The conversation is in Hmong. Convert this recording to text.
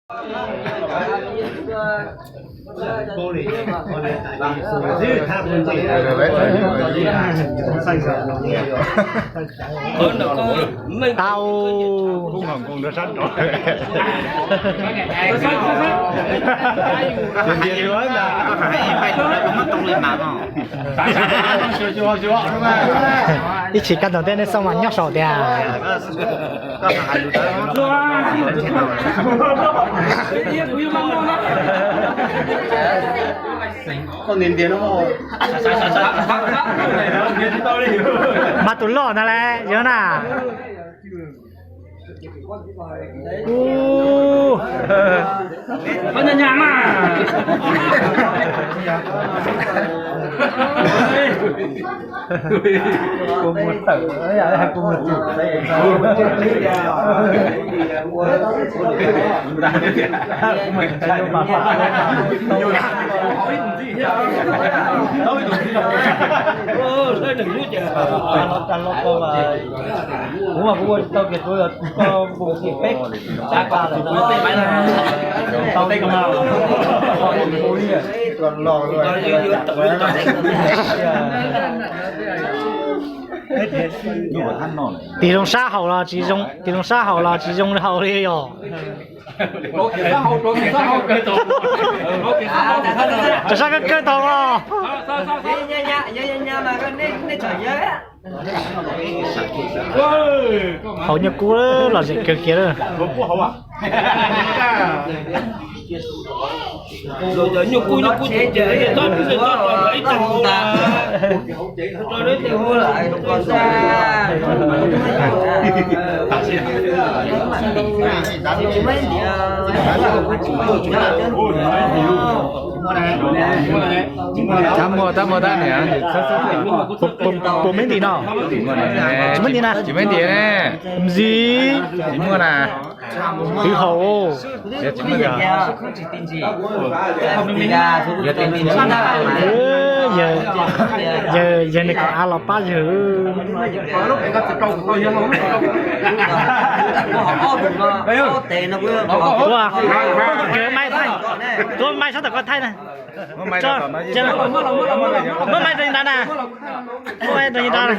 Tau. Ib chim kaj ntug tej nej xauj mas nyob saum tiag. Mas tus loj ntag las yog na. Kuv mas kuv ua tsis tau kiag, kuv yog koj npus kiag peb tsab pas lawm no. Tau tau li. Tig zoo sab hauv los tsis zoo, tig zoo sab hauv los tsis zoo hauv li yog. Rau sab kawg kawg tau os. Hauv nyuj kub lom zem kawg kiag lawm. Tab muaj tab muaj tab niam. Puas muaj ntim no? Tsis muaj ntim na. Tsis muaj ntim ne. Ntxiv. Tsis muaj na. Twb haus. Yawg, yawg nws kom av los pab yawg. Tuav mai thaij, tuav mai sab tom ko thaij na. Muab mai rau li ntawd na. Muab mai rau li ntawd.